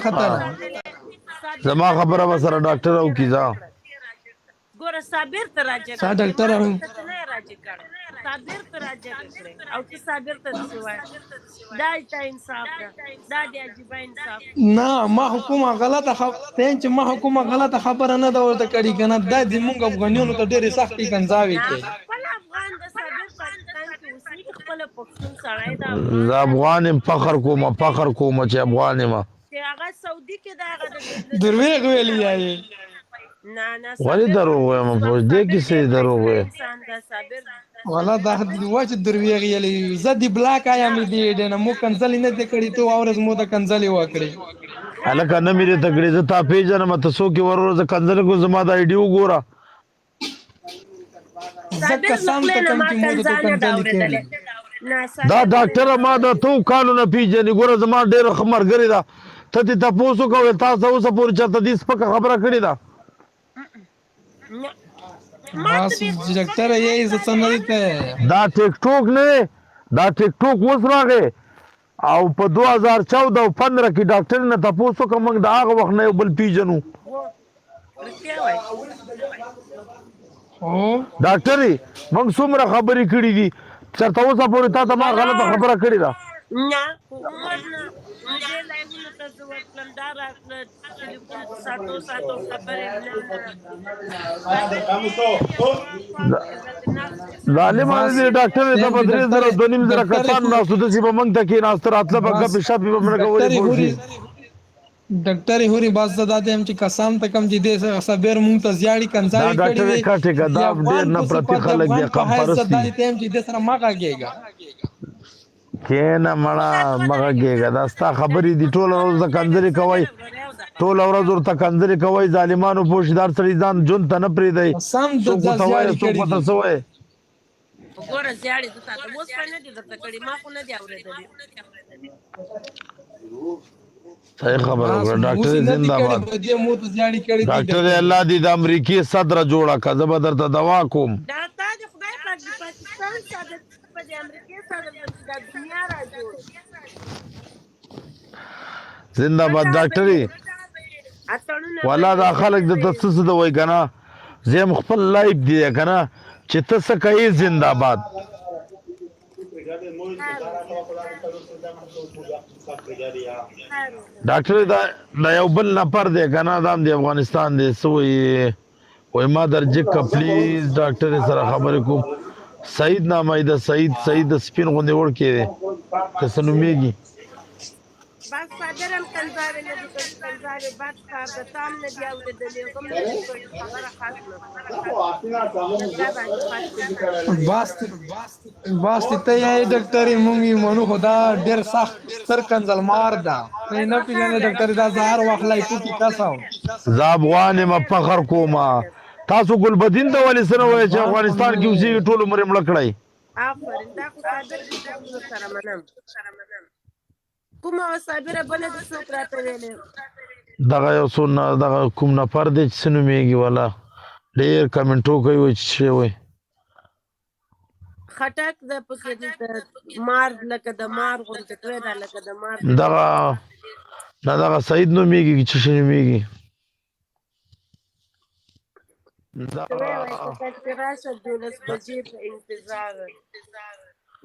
ها زما خبره به سره ډاکټر او کیزا. ګوره صابر ته راجګ سا کړې، ډاکټر ما هم ته نه راجګ کړې، صابر ته راجګ کړې او ته صابر ته څه وایې؟ دا تا انصاف ده، دا دی عجیبه انصاف. نه ما خو کومه غلطه خب ته چې ما خو کومه غلطه خبره نه ده ورته کړې کنه، دا دې مونږ افغانیانو ته ډېرې سختې کنځاوې نه کوي. خپل افغان د صابر پاکستان کې اوسېږي، خپل پښتون سړی ده، افغان زه ده. افغان یم، فخر کوم، فخر کوم چې افغان یم. چې هغه سعودي کې ده، هغه د درویغ سعودي ویلی نه یا وایي. یې. نه نه ولې صابر دروغ وایم؟ په دې صابر کې څه ډېر دروغ ښایسته وایم؟ انسان ده صابر. ولا دا وچ درویغ یلی زه دی بلاک آیا می دی ډنه مو کنځلې نه دې کړې، ته اورز مو ته کنځلې وکړې. هلکه نه مې دې ته کړې، زه تا پېژنم، ته څوک یې وروره؟ زه کنځلې کوم، زما د آی ډي وګوره. زه صابر له قسم خولې ته نه کم ما چې مو ته کنځا نه ده کنځلې کړې. اورېدلې. نه دا صابر ډاکټر ما د تو کالو نه پیژني، ګوره زما ډېر ښه ملګری ده. ته ترې تپوس وکړه، ویل تاسو اوسه پورې چېرته دې سپکه خبره کړې ده؟ نه ما ته بس بې ډاکټر یې زه څه نه دی ته. دا ټیک ټوک نه دی، دا ټیک ټوک اوس راغی او په 2014 او 15 کې ډاکټر نه تپوس وکړه، موږ د هغه وخت نه یو بل پیژنو. رښتیا وایي. هو ډاکټرې موږ څومره خبرې کړې دي، چېرته اوسه پورې تا ته ما غلطه خبره کړې ده؟ نه عمر نه دې لایونو ته زه ورتلم، دا راتله ټلیفون په ساتو ساتو خبرې. نه نه ظالمانه بس دې ډاکټر ته په ټیم چې 3000 ډاکټر 2500 ډاکټر کسان ناستو، داسې به موږ ته کېناسته راتله به بس ګپې شپې به موږ کولې ډاکټر پوه هوري شي. ډاکټر هوري بس زه دا یم چې قسم ته کم چې دې صبر مونږ ته زیاړي دا کنځاوي کړې ډاکټر وي، کټې که د دا ډېر افغان په نفرتي صفت د خلک افغان دي، په حیث قام زه پرست دا دي. یم چې دې سره مه غږېږه. کېنه مړه مه غږېږه، دا ستا خبرې دي، ټوله ورځ ورته کنځلې کوئ، ټوله ورځ ورته کنځلې کوئ ظالمانو پوه شي. دا سړي ځان ژوند ته نه پرېږدئ، قسم د څوک دا ورته وایي زیاړي څوک کړې ورته دي. څه وایي؟ وګوره زیاړې زه تاته اوس په نه دي درته کړې، ما خو نه دي اورېدلې. صحیح خبره بس وکړه ډاکټر، اوس نه دي زنده کړې باد په دې مو ته زیاړي کړې دي. ډاکټر ډاکټر الله دې د امریکې صدر جوړه که، زه به درته دوا کوم. دا تا دې خدای پاک د پاکستان صدر په دې امریکې صدر چې دا دنیا را جوړ. زنده باد ډاکټرې. اتڼونه ولا دا خلک د ته څه څه د وای کنه، زه هم خپل لایف دی کنه چې ته څه کوې. زنده باد ډاکټر. دا دا یو بل نفر دی کنه، دا هم د افغانستان دی، څه وایي؟ وای ما درجه کا پلیز ډاکټر سره خبرې کوم. سعید نامه ده، سعید، سعید د سپین غوندې وړکی دی که څه نومېږي. بس صابر هم کنځاوې نه دي کړې، کنځاوې بد کار ده، تا هم نه دي اورېدلې، هم نه دي کړې، خبره ختمه. دا باندې ختمه. بس بس ته یې ډاکټر مونږ یې منو، خو دا ډېر سخت ستر کنځلمار ده، ته یې نه پېژنې ډاکټر، دا زهر واخلای پوکي قسم. زه افغان یم، فخر کوم. تاسو ګلبدین ته ولې څه نه وایئ چې افغان خو افغانستان نه کې اوسېږي، ټول عمر یې مړه کړی؟ آفرین، دا خو صابر دې زه سره منم. کومه وه صابره بله دې څوک راته ویلې؟ دغه یو څو نه دغه کوم نفر دی چې څه نومېږي، ولا ډېر کمنټو کوي، وایي چې څه وایي. خټک ده پکې دلته مار لکه د مار غوندې کړی دا لکه د مار. دغه نه دغه سعید نومېږي چې څه نومېږي ته وایي خټک چې راشه 12 بجې په انتظار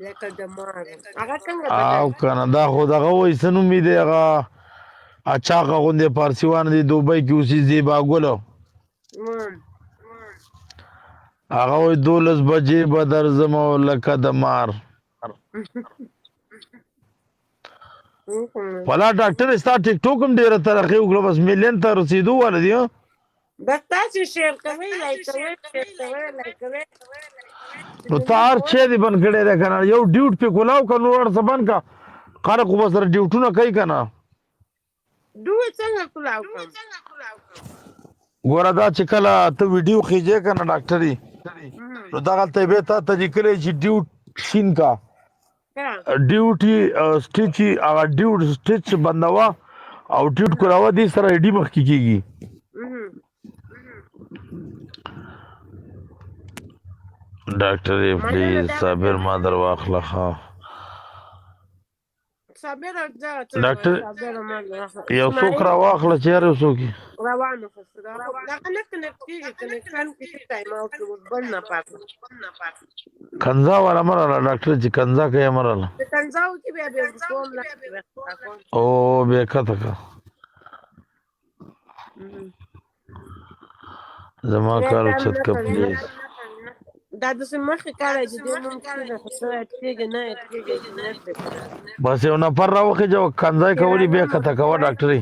لکه د مار، هغه څنګه او بدل کنه دا خو دغه وایي څه نوم یې دی، هغه اچاقه غوندې پارسیوان دی، دوبۍ کې اوسي، زیبا ګل، هغه وایي 12 بجې به درځم او لکه د مار. ولا ډاکټر ستا ټیک ټاک هم ډیره ترقي وکړه، بس میلیون ته رسیدو والا دی. بس تاسو شیر کوئ، لایک کوئ، شیر کوئ، لایک کوئ. نو ته هر چی دی بند کړی دی کنه، یو ډیوټ پې کولاو که نور هر څه بند که، خلک خو به سره ډیوټونه کوي کنه. دوی څنګه کولاو کوم؟ ګوره دا چې کله ته ویډیو خېجې کنه ډاکټري، نو دغلته یې بیا تا ته لیکلی چې ډیوټ شین کا ډیوټي سټیچ، هغه ډیوټ سټیچ بندوه او ډیوټ کولاوه، دې سره ډي مخکې کېږي. ډاکټر پلیز صابر ما در واخله. ښه صابر دا ډاکټر صابر ما یو څوک را واخله چې یار یو څوک یې. روانه خو دا نه کنیکټ کیږي، کنیکشن کې ټایم اوټ بل نه پاتې. کنزا والا مراله ډاکټر چې کنزا کوي مراله. د کنزاو کې بیا بیا کوم نه. او بیا کته کا زما کار چت کا پلیز. دا د مخې کړی چې دې نوم څه ده، خو څه کېږي نه کېږي. بس یو نفر راوخې جو کنځای کولی بیا کته کوه ډاکټري.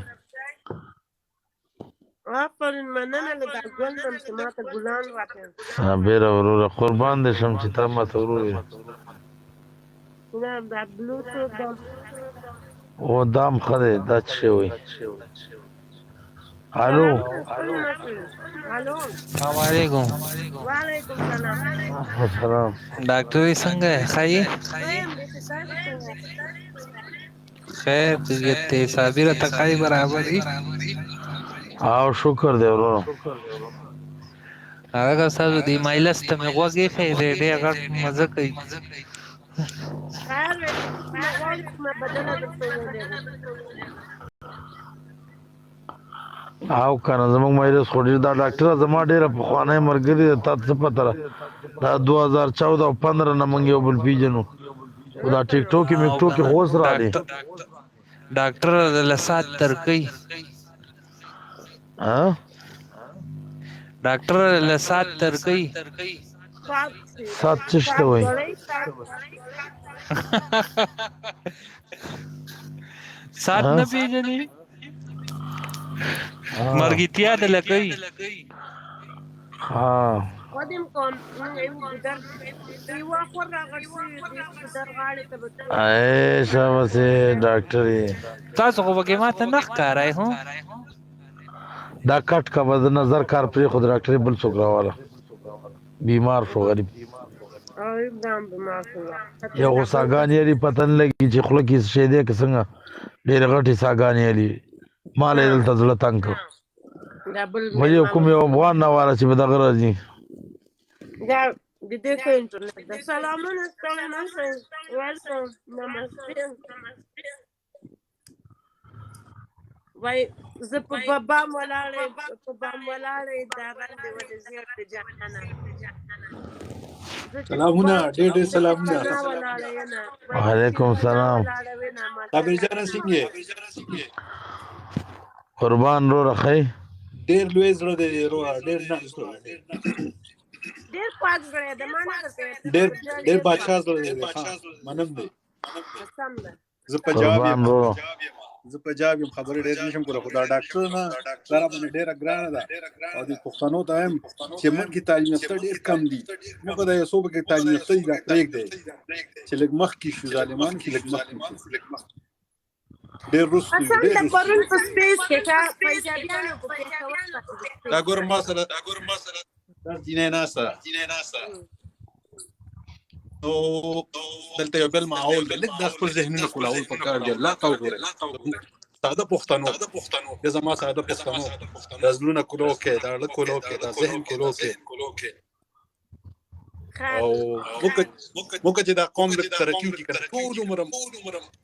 آفرین، مننه له دا ګل نم چې ماته ګلان راکړل. صابره وروره قربان دې شم چې تا ماته ورور یې. نه دا بلوټوت دا او دام ښه دی، دا څه شی وایي؟ الو الو، السلام علیکم. وعلیکم سلام. سلام ډاکټر څنګه یې؟ ښه یې؟ خیر طبیعت ته صابره ته ښه برابر یې؟ او شکر دی وروره. هغه تاسو د مایلس ته مې غوږ ایښی دی، ډېر غټ مزه کوي. خیر غواړي کومه بدله درته ولېږم. او کنه زموږ مجلس خو ډېر دا ډاکټر زما ډېره پخوانی ملګری دی، تا ته څه پته ده؟ دا 2014 او 15 نه موږ یو بل پېژنو، خو دا ټیک ټوکې میک ټوکې خو اوس راغلې. ډاکټر لسات ترکی ها ډاکټر لسات ترکی سات څه شته وایي؟ سات نه پیژني؟ مرګتیا د لکۍ. ها ودیم کوم ګودر یوه خور راغړ شوې ګودر غاړې ته به. ای شابسې ډاکټر یې. تاسو خو پکې ماته نه ښکارئ. هو دا کټ کا به نظر کار پرې خو ډاکټر بل څوک راواله، بیمار شو غریب. یو خو ساګانې لري، پته نه لګي چې خوله کې څه شی دی که څنګه، ډېرې غټې ساګانې لري. ما له یې دلته زړه تنګ کړ. بل یو کوم یو افغان نه واله چې په دغه راځي. دا د دې ښه انټرنیټ ده. سلامونه، ستړي مه شئ، ویلکم، نمستې. وای زه په بام ولاړې، په بام ولاړې، دا رنګ دی ولې زیړ دی جانانه. سلامونه، ډېر ډېر سلامونه. وعلیکم سلام. صابر جان څنګه یې؟ قربان وروره، ښه یې؟ ډېر لوی زړه دی وروره، ډېر نرم زړه دی. ډېر پاک زړه دی، ما نه. ډېر ډېر بادشاه زړه دی. ښه منم دی. سم ده. زه پنجاب قربان یم، وروره. زه پنجاب یم، خبرې ډېر نشم کولی، خو دا ډاکټر نه دا را باندې ډېره ګرانه ده. او د پښتنو ته هم چې موږ کې تعلیم یافته ډېر کم دي، موږ دا یو څو پکې تعلیم یافته دي، دا پرېږدی چې لږ مخکې شو، ظالمان کې لږ مخکې شو، ډېر وروستو یو، اصل ډېر د وروستو. پرون په سپیس کې ښه پنجابیانو په پېښور. دا ګور ما سره دا جینۍ ناسته ده، نو دلته یو بل ماحول دی، لږ د خپل ذهنونه کولاول پکار دی. الله ته وګورئ، ساده پښتنو یا زما ساده پښتنو دا زړونه کولو کې، دا زړه کولو کې، دا ذهن کولو کې. او موږ چې دا قوم لږ ترقي وکړي کنه، ټول عمر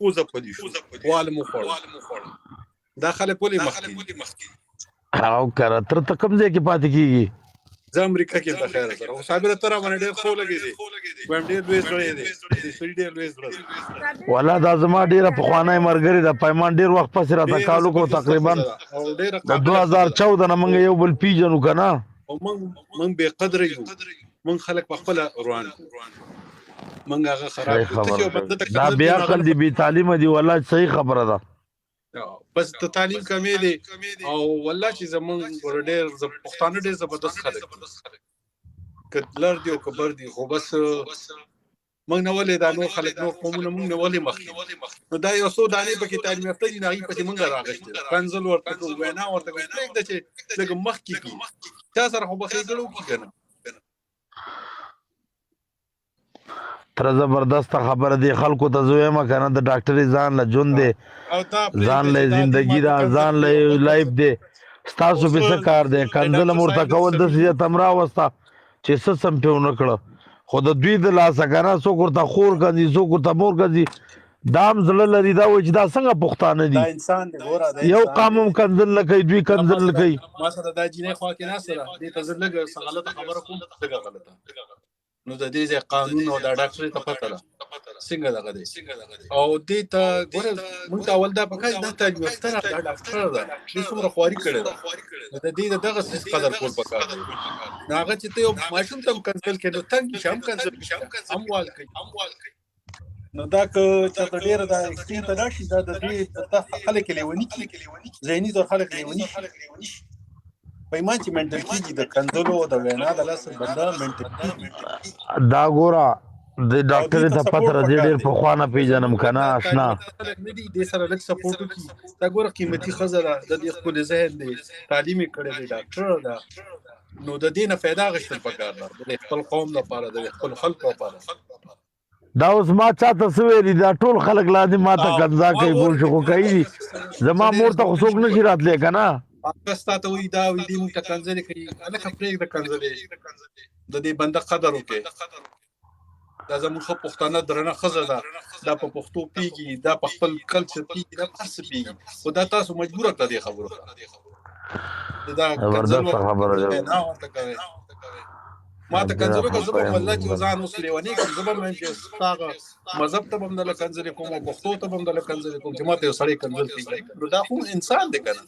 وځپلی شو، واله مو خوړل، دا خلک ولې مخکې؟ او کره تر ته کوم ځای کې پاتې کیږي؟ زه امریکا کې د خیره سره. خو صابر ته را باندې ډېر ښه ولګېدې، وایم ډېر لوی زړه یې دی، دې سړي ډېر لوی زړه دی. ولا دا زما ډېره پخوانی ملګری ده پیمان، ډېر وخت پسې راته ډېره کال وکړو، زبردسته تقریبا ښځه ده او ډېره د قابله ښځه ده. 2014 نه موږ یو بل پیژنو که نه. او موږ بې قدره یو، موږ خلک په خپله روان کړو، موږ هغه خراب صحیح کړو. ته چې خبره یو بنده ته ده، دا کنځل بې کوې نو هغه عقل نه دي، بې تعلیمه دي، والله صحیح خبره ده. بس د تعلیم کمې دی. او والله چې زمونږ ډېر پښتانه ډېر زبردست خلک دي، که لر دي او که بر دي، خو بس موږ نه ولې دا نور خلک، نور قومونه موږ نه ولې مخکې؟ نو دا یو څو دانې پکې تعلیم یافته دي، هغې پسې موږ راغښتې ده، کنځل ورته کوو، وینا ورته کوو. پرېږده چې لږ مخکې کړي، چا سره خو به ښېګڼه وکړي که نه؟ تر زبردست خبره دی، خلکو ته زه وایم که نه، د ډاکټرې ځان له ژوند دی، او دا ځان پرېږده له چې دا دې زندگی ماته ده، کنځل ځان کوي له او بل لایف دی، ستاسو اوس په څه کار دی؟ کنځل ډاکټر ورته صاحب کول سمیر داسې یې تم راوسته چې څه سم پې ونه کړه، خو د دوی د لاسه که نه، څوک ورته خور کنځي، څوک ورته مور کنځي. دا هم زړه لري، دا وایي چې دا څنګه پښتانه دا دي، انسان دی ګوره، دا یو انسان قام دی. هم کنځل نه کوي، دوی دا ما کنځل سره کوي. ما سره دا جینۍ خوا کې ناسته ده، دې ته زه لږ څه غلطه خبره کوم، لږه غلطه، نو د دې ځای قانون او دا ډاکټر ته پته ده څنګه دغه دی. او دې ته ګوره، مونږ ته اول دا پکار دا تعلیم یافته ده، دا ډاکټر ده، دې څومره خواري کړې ده، نو د دې د دغه څیز قدر کول پکار دی. نو هغه چې ته یو ماشوم ته هم کنځل کوې نو تنګ شي، هم کنځل کوي، هم وال کوي. نو دا که چاته ډېره دا ایکسټریم ته لاړ شي، دا د دې دا خلک یې لیوني کړي، ذهني طور خلک لیوني شي. په ایمان چې منټل کېږي، د کنځلو او د وینا د لاسه بنده منټل کېږي. دا ګوره د او ډاکټر دې ته ته پته سپورټ را، دې پکار ډېر دی. پخوا نه پیژنم زمونږ که نه دا آشنا. تعلیم یافته خلک نه دي، دې سره لږ سپورټ وکړي. دا ګوره قیمتي ښځه ده، د دې ښکلی ذهن دی، تعلیم یې کړی دی، ډاکټر ده، نو د دې نه فایده اخیستل پکار ده، د خپل قوم لپاره، د خپل خلکو لپاره. دا اوس ما چاته څه ویلي؟ دا ټول خلک لاندې ما ته او کنځا ما کوي، پوه ورته شو، خو کوي دي. زما زه ډېر مور ته خو څوک نشي راتلی که نه. هغه ستا ته وایي دا وایي دې مونږ ته کنځلې کوي. هلکه پرېږده کنځلې، د دې بنده قدر وکړي. دا زموږ ښه پښتانه درنه ښځه ده، دا په پښتو پیږي، دا په خپل کلچر پیږي، دا په هر څه پیږي، خو دا تاسو مجبوره کړه دې خبرو ته. دا کنځل زبردسته خبره ده. نه ورته کوي. ما ته ډېره کنځل وکړه، زه خفه به یم والله چې بس. ځان اوس لیونی کړم، زه به وایم چې ستا هغه مذهب ته به هم دله کنځلې کوم او پښتو ته به هم دله کنځلې کوم چې ما ته یو سړی کنځل کوي. نو دا خو انسان دی که نه؟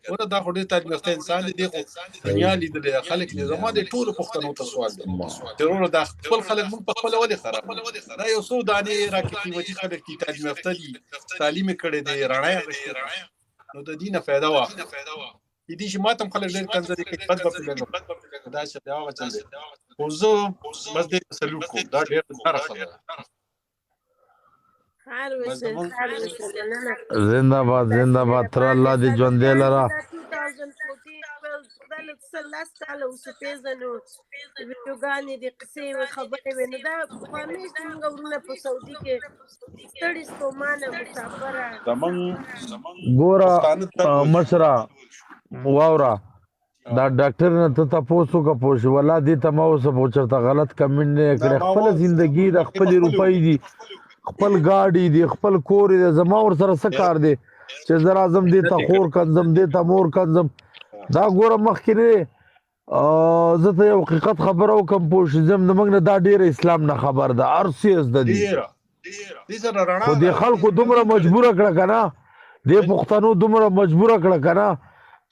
ګوره دا خو ډېر تعلیم یافته انسان دی، دی خو دنیا لیدلې ده، خلک لیدلې. زما د ټولو پښتنو ته سوال دی چې وروره دا خپل خلک موږ په خپله ولې خرابوو؟ دا یو څو دانې راکې قیمتي خلک دي، تعلیم یافته دي، تعلیم یې کړی دی، رڼا یې اخیستې ده، نو د دې نه فایده واخله. دې شي ماتم خلک ډېر کنځلې کوي، بد به پرې لګوم، دا چې دا هغه چل دی، خو زه بس دې ته سلوټ کوم، دا ډېر نره خبره ده. خیر بس وسه، زمونږ خیر وسه، مننه. زنده باد، زنده باد تر الله دې ژوندی لره. دا 2014 خدای له څه لس کاله اوس پېژنو، ویډیوګانې دي، قصې وې، خبرې وې. نو دا خو همیش زمونږ وروڼه په سعودي کې ستړي ستومانه مسافره. زمونږ ګوره پښتانه تل وژل شو. مشره واوره، دا ډاکټر نه ته تپوس وکړه، پوه شي. والله دې ته ما اوسه پو چېرته غلط کمنټ نه دا کړی. ما خپله واورېده، زندګي ده، دې په خپلې خپلې روپۍ وکړې. دي، خپل ګاډي دي، خپل کور دی، زما ورسره څه کار دی چې زه راځم دې ته نه خور کنځم، دې ته مور کنځم؟ دا ګوره مخکې نه دی. زه ته یو حقیقت خبره وکم، پوه شي. زم موږ نه دا ډېر اسلام نه خبر ده، هر څه یې زده دي، ډېره دې سره رڼا خو دې ده. خلکو دومره مجبوره کړه که نه، دې پښتنو دومره مجبوره کړه که نه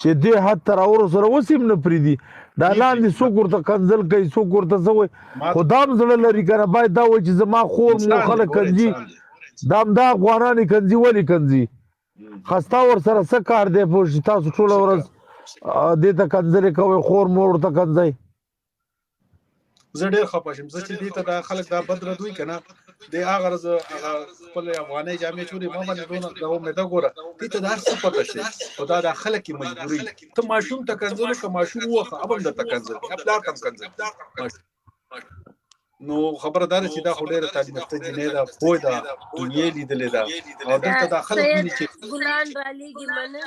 چې دې حد ته راورسره اوس هم نه پرېږدي. دا نه لاندې پرېږدي. څوک ورته کنځل کوي، څوک ورته څه وایي، ما خو دا هم زړه لري که نه. باید دا وایي چې زما خور مور انسان دی خلک ګوره، کنځي، انسان دی. دا هم دا افغانان یې کنځي، ولې کنځي؟ خستا ورسره څه کار دی، پوه شي؟ تاسو ټوله څه ورځ کار؟ دې ته کنځلې کوئ، خور مور ورته کنځئ. زه ډېر خپه شم، زه چې دې ته دا خلک دا بد رد وایي که نه، دی هغه ورځ هغه خپل افغانۍ جامې چولې، ما باندې دونه دغه مې ده. ګوره دې ته د هر څه پته شي، خو دا د خلک یې مجبوري. ته ماشوم ته کنځلو که ماشوم ووخه، اب هم درته کنځل کوي، پلار ته هم کنځل کوي. نو خبره دا ده چې دا خو ډېره تعلیم یافته جینۍ ده، پوه ده، دنیا یې لیدلې ده، او دلته دا خلک سید ویني چې ګلان رالیږي، مننه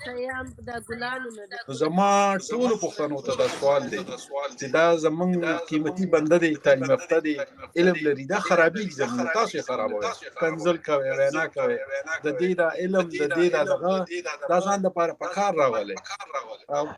سیام دا ګلانو نه ده. نو زما ټولو پښتنو ته دا سوال دی چې دا زمونږ قیمتي بنده دی، تعلیم یافته دی، علم لري، دا خرابېږي زمونږ، تاسو یې خرابوئ، کنځل کوئ، وینا کوئ. د دې دا علم، د دې دا دغه، دا ځان دپاره په کار راولئ. او